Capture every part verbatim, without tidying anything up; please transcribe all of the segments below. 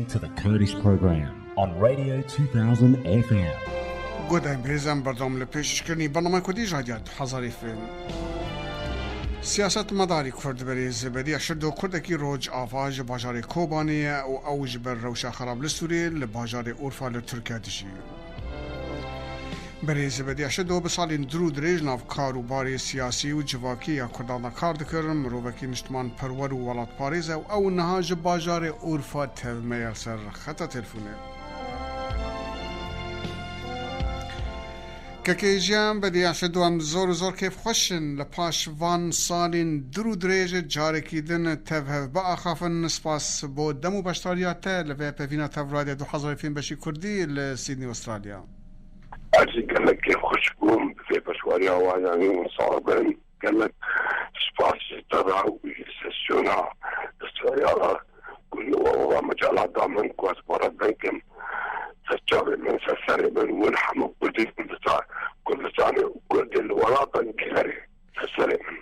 to the Kurdish program on Radio two thousand F M. Godayên birêz, em berdewam li pêşkêşkirinî bername Kurdî ji Radya du hezar F M. Siyasetmedarî Kurd berêz Bediya Şirdo Kurdekî Rojava ji bajarê Kobanê ye û ew ji ber rewşa xerab li Sûriyê li bajarê Urfa li Tirkiye dijî. Berêz Bediya Şirdo bi salên dur û dirêj nav kar û barê siyasî û civakî ya Kurdan de kar dikir, mirovekî niştimanperwer û welatparêz e û ew niha ji bajarê Urfa tevme ye li ser xeta telefonê. Kekê jiyan Bediya Şirdo, em zor û zor kêfxweş in. Li paş van salên dur û dirêj carekî din tev hev biaxafin. Spas bo dem û beşdariya te li vê pevîna tev Radyo du hezar F M beşî Kurdî li Sydney, Australya. Ez jî gelek kêfxweş bûm bi vê beşwariya we, yanî hûn sax bin. Gelek spas ji te re û ji sesiyona Australya re ku li we mecala da min ku ez xwe re deng kim. Ser çavê min, ser serê min, win hemû Kurdên Kurdistan, Kurdistanê û Kurdên li welatan digerê ser serê min.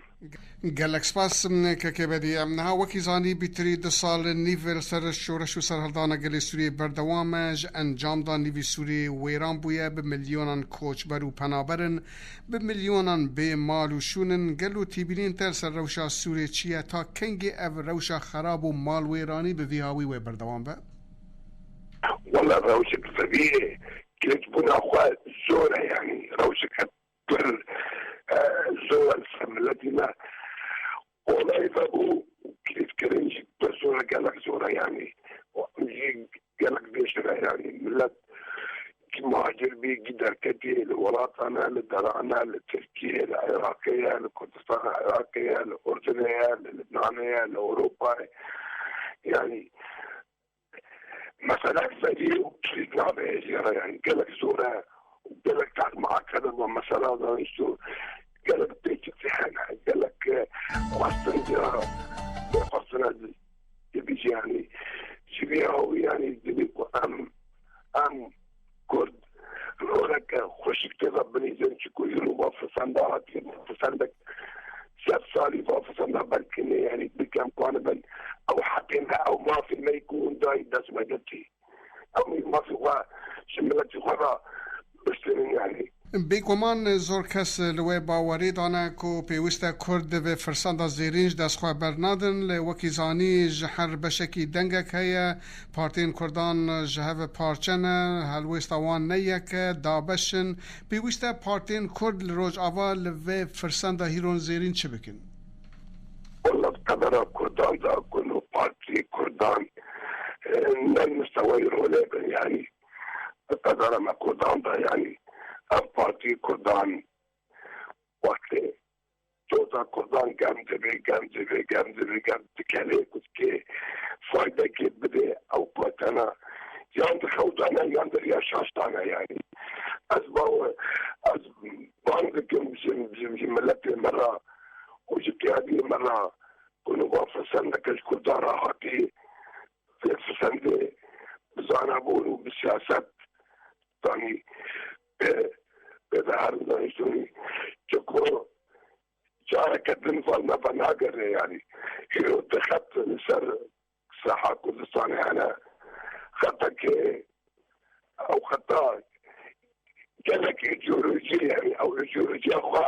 Gelek spas, Kekê Bedî. Em niha wekî zanî bîtirî du sal nîv li ser şoreş û serhildana gelê Sûriyê berdewam e. Ji encam de nîvî Sûriyê wêran bûye, bi milyonan koçber û penaber in, bi milyonan bê mal û şûn in. Gelo têbînên te li ser rewşa Sûriyê çi ye? Ta kengê ev rewşa xerab û malwêranî bi vî hawî wê berdewam be? Wela rewşek zevî ye. Kilîtbûna xwe zor e, yanî rewşeke pir, e, zor e li ser miletî me. Olayê vebû, kilîtkirin jî pir zor e, gelek zor e, yanî. Em jî gelek bêşin e, yanî. Milet kî muhacir bî, kî derketî, li welatan e, li deran e, li Tirkiyê, li Iraqê ye, li Kurdistana Iraqê ye, li Urdunê ye, li Libnanê ye, li Ewropayê. Yanî, mesela zevî û kilît nabe jê re, yanî gelek zor e û gelek tak muakede ve mesela zanîşt û gelek pêçîtî hene, gelek, e, xwestin jê re, xwestin e dibî jî, yanî ji vî hawî, yanî dibî ku em, em Kurd roleke xweşik tê ve bilîzin, çiku îro va fisenda hatiye, fisendek sed salî va fisenda belkî ne, yanî bikem kanibin ew heqê me, ew mafê me ku hûn dayî dest me girtî. Ew mafê xwe ji miletî xwe re bistînin, yanî. Bêguman zor kes li wê bawerî de ne ku pêwîst e Kurd di vê firsenda zêrîn ji dest xwe bernadin, lê wekî zanî ji her beşekî dengek heye. Partiyên Kurdan ji hev parçe ne, helwêsta wan ne yek e, dabeş in. Pêwîst e partiyên Kurd li Rojava li vê firsenda hîron zêrîn çi bikin? Wela di qedera Kurdan de ku nû partiyê Kurdan, e, ne mistewayî rolê bin, yanî di qedera me Kurdan de, yanî ev partiyê Kurdan wextê doza Kurdan germ dibe, germ dibe, germ dibe, germ dikelê ku dikê faydekê bidê, ew ku tena yan di xew de ne, yan di riya şaş de ne, yanî. Ez bawer, ez bang dikim ji, ji, ji miletê me re û ji qiyadiyê me re ku nû va firsendeke ji Kurdan re hatî, vê firsendê bi zanebûn û bi siyaset, yanî, e, pê ve her zanîştonî, çiku careke din val me venagere, yanî. Îro di xet li ser saha Kurdistanê hene. Xetekê, ew xeta gelek îdeolojî, yanî ew îdeolojiya xwe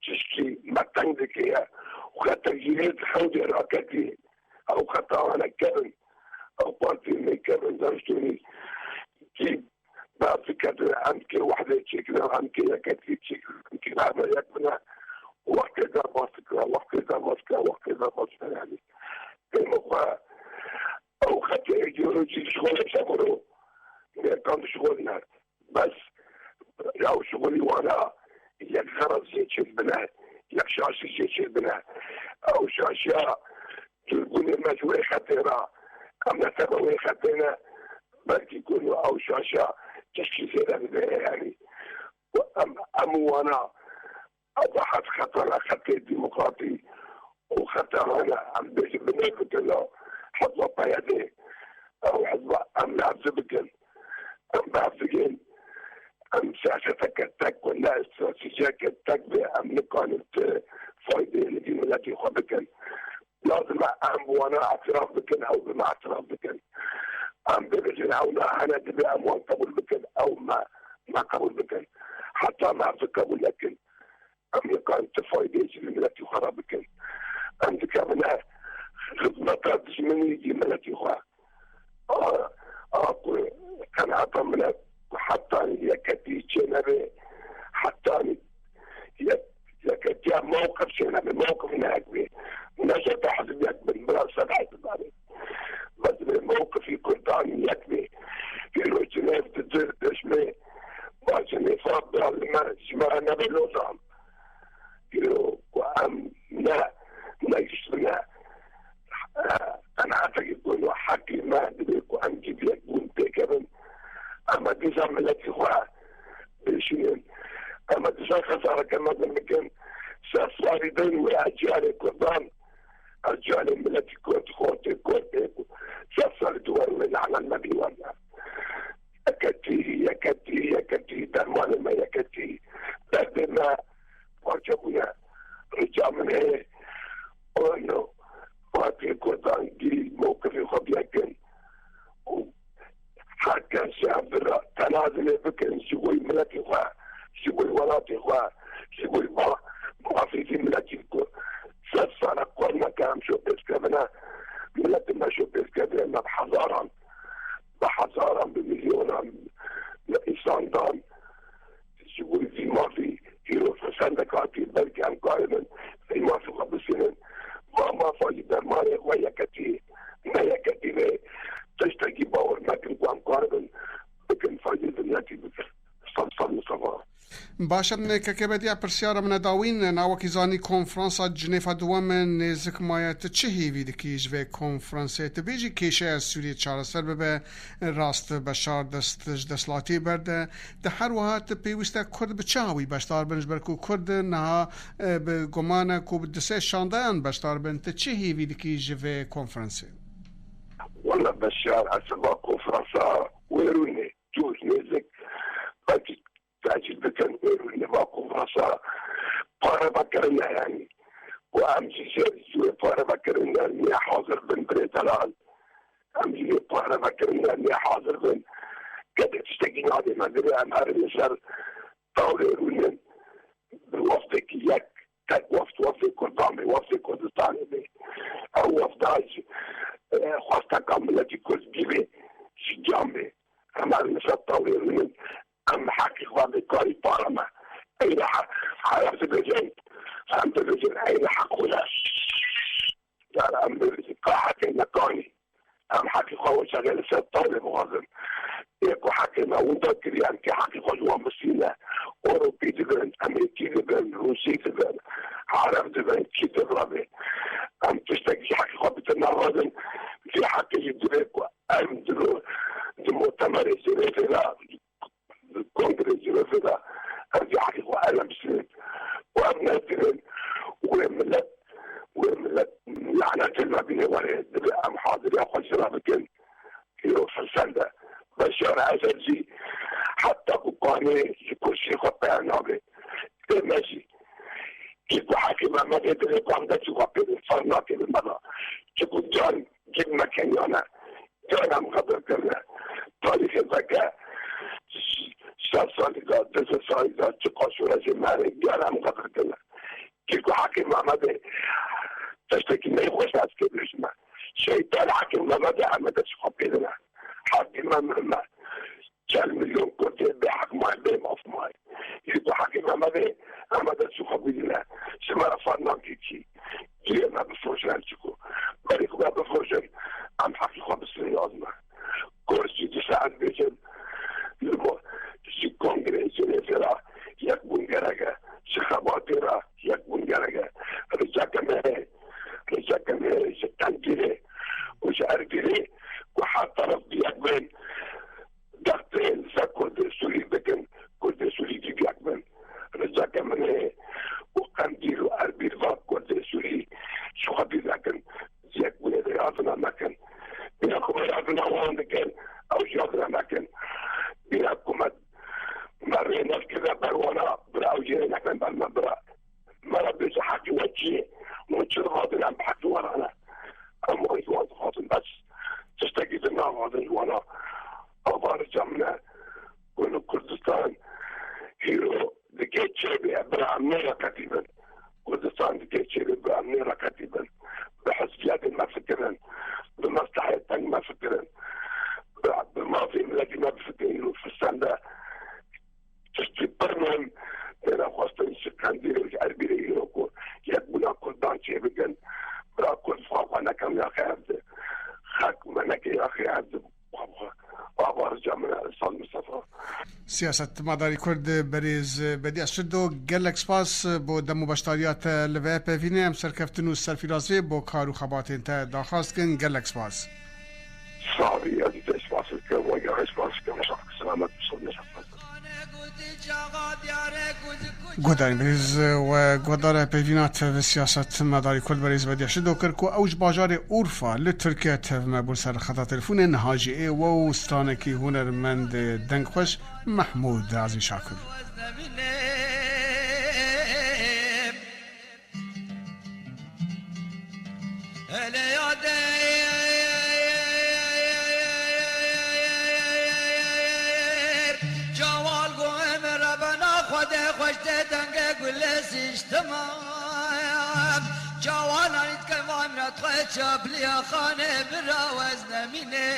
tişkî me teng dike ye. Xeta jî hê di xewdê raketî. Ew xeta wana kevin. Ew partiyên me kevin zanîştonî kî berdikevin, em kê wehdê çêkirin, em kê yeketî çêkirin, em kê beraber yek bine. Wextê derbas dikire, wextê derbas dikire, wextê derbas dikire, yanî. Pê min xwe ew xetê îdeolojî ji xwe re çemiro, nêkan dişixulîne. Bes ew şixulî wana yek xeraz jê çêdibine, yek şaşî jê çêdibine. Ew şaşiya dûrbûnê me ji wê xetê re, em ne teva wê xetê ne, belkî ku ew şaşiya tişkî zêde bide, yanî. Em, em wana Ev heft xetana xetê demokratî û xetana em bêjin binê ku tila hizba P Y D, ew hizba em lehzî bikin. Em behs dikin. Em siyaseteke tek ku ne stratejiyeke tek be, em nikarin ti faydeyê li vî miletî xwe bikin. Lazim e em bi wana etiraf bikin, ew bi me etiraf bikin. Ew ne hene, divê em wan qebûl bikin, ew me, me qebûl bikin. Heta me ev qebûl nekin, em nikarin ti faydeyê ji vî miletî xwe re bikin. Em dikevine xizmeta dijminî jî miletî xwe. A, a ku qenaeta min e ku hetanî yeketî çênebe, hetanî yek-, yeketiya mewqif çênebe, mewqif ne yek bê. Ne jeta hizb yek bin, bila sed hizb bane. Bes divê mewqifî Kurdan yek bê. Îro Cinêv didir, dişmê, ba Cinêva bila li me, ji me re nebe lozam. Îro ku em ne, negihiştine, e, qenaatekî ku no heqî me, divê ku em civiyek bûn pêkevin. Em dîsa miletî xwe bêşînin. Em dîsa xesareke mezin bikin. Sed salî din wê eciyalê Kurdan, eciyalê miletî Kurd, xortê Kurd ê ku sed salî di wer wê lanet me bî wer me. Yeketî, yeketî, yeketî, dermanê me yeketî, derdê me parçe bûye. Rica min heye, û no, Partiyê Kurdan gî mewqifê xwe biyekin û her kes ji hev re tenazilê bikin ji bo miletê xwe, ji bo welatê xwe, ji bo ma-, mafê vî miletî ku sed sal e qor neke em şopêz kevine, miletê me şopêz kevine, me bi hezaran bi hezaran, bi milyonan însan dan ji bo vî mafî. Îro firsendek hatî, belkî em karibin vî mafî xwe bisînin. Va mafa jî dermanê xwe yeketî, ne yeketî vê tiştekî bawer nekin ku em karibin bikin faydê miletî bikin. Sed sed Mustafa. Baş e, K K B diya pirsyara min e dawîn, na wekî zanî konferansa Cinêfa duwem nêzik maye, tu çi hêvî dikî ji vê konferansê? Tu bêjî kêşeya Sûriyê çareser bibe, rast Beşar dest ji desthilatiyê berde. Tu her wiha tu pêwîst e Kurd bi çi awî beşdar bin, ji ber ku Kurd niha, e, bi guman e ku bi du sê şandeyan beşdar bin. Tu çi hêvî dikî ji vê konferansê? Wela Beşar, ez siba konferansa wê rûnê, dûr, nêzik, belkî tecîl bikin, êrû neva konferansa parevekirine, yanî ku em jî jê ji wê parevekirine niye hazir bin birê delal. Em jî wê parevekirine niye hazir bin. Kedê tiştekî nadê me divê em herin li ser tawlê rûnin bi wefdekî yek, tek weft, wefdê Kurdan bê, wefdê Kurdistanê bê. Ew wefda ji, e, xwesteka miletî Kurd bî bê, ji can bê. Em herin li ser tawlê rûnin. Em heqî xwe bi karî para me. Ey li he-, Ereb dibêjin, em dibêjin ey li heq xwe de. Yar em bibêjin ka heqê me kanî. Em heqî xwe wê çaxê li ser tawlê bixwazin. Ê ku heqê me winda kiriye, em kê heqî xwe ji wan bisîne. Ewropî dibin, Emerîkî dibin, Rûsî dibin, Ereb dibin, kî dibin be. Em tiştek ji heqî xwe bitir naxwazin. Vî heqê jî divê ku em di ro-, di mutemerê Cinêvê de, kongrê Cinêvê de, em vî heqî xwe ele bisînin û em nedirin wê milet, wê milet lanetê me bîne were. Divê em haziriya xwe jina bikin. Îro firsend e. Beşar Esed jî heta ku kanê ji kursiyê xwe peya nabe. Ê me jî. Kî ku heqê me mede, divê ku em destê xwe pê bidin, ferq nake li me de. Çiku can cîn me keniyan e. Can em xeber kirine. Tarîxê veke sed salî de, du sed salî de, çi qaşûra jê me re, can em xeber kirine. Kî ku heqê me mede, tiştekî neyxweş ez kê bêjime. Şeytan heqê me mede, em ê destê xwe pê dine. Heqê me mire me. Çel milyon Kurdê bêheq maye, bê maf maye. Yê ku heqê me mede, em ê destê xwe bidine. Ji me re ferq nake kî. Cihê me bifroşin çiku. Berî ku me bifroşin, em heqê xwe bistînin lazim e. Kurd jî dîsa ez bêjim, li bo, ji kongreyê Cinêvê re yekbûn gerek e. Ji xebatê re yekbûn gerek e. Riceke me heye, riceke me heye ji Qendîlê û ji Erbîlê ku her teref bi yek bên, destê li ser Kurdê Sûrî bikin, Kurdê Sûrî civiyek bin. Riceke min heye û Qendîl û Erbîl ve Kurdê Sûrî ji xwe bîr nekin, yekbûnê de yazina nekin. Bîra ku me yazina wan dikin, ew jî yazina nekin. Bîra ku me, me rê nekirine ber wana, bira ew jî rê nekin ber me, bira. Me re bêje heqê we çi ye? Hûn çi dixwazin, em bi heqê we re ne. Em wayî ji wan dixwazin, bes tiştekî din naxwazin ji wana. Ku li Kurdistan îro dike çêbê, bira em nêreqetîbin. Kurdistan dike çêbê, bira em nêreqetîbin. Bi hizbiyetên me fikirin, bi meslehêtên me fikirin, bi, bi mafê miletî me bifikirin. Îro Firstan de tiştî pir muhim têne xwestin ji Qendîlê û ji Erbîlê îro ku yekbûna Kurdan çêbikin. Bira Kurd xwe xwe neke ya xêr di. Xelk me neke ya xêr di. Ava rica min e, Sal Mistefa. Siyasetmedarî Kurd berêz Bediya Şido, gelek spas bo dem û beşdariya te li vê pevînê. Em serkeftin û serfîraz vê bo kar û xebatên te daxwaz dikin. Gelek spas. Sax bî, ez jî te spas dikim, we gelek spas dikim. Selamet û sal Mistefa. Guhdarên birêz we guhdara peyvîna tev siyasetmedarî Kurd berêz Bediya Şido kir ku ew ji bajarê Urfa li Tirkiye tev me bû ser xeta telefonê, niha jî ê we û stranekî hunermend dengxweş Mehmûd Ezîz Şakir. Hele ya der, cawal go em rebena xwe de xweş de denge gule siştima. Cawalan îtke vamrat xwe çapliya xane bira wez nemîne.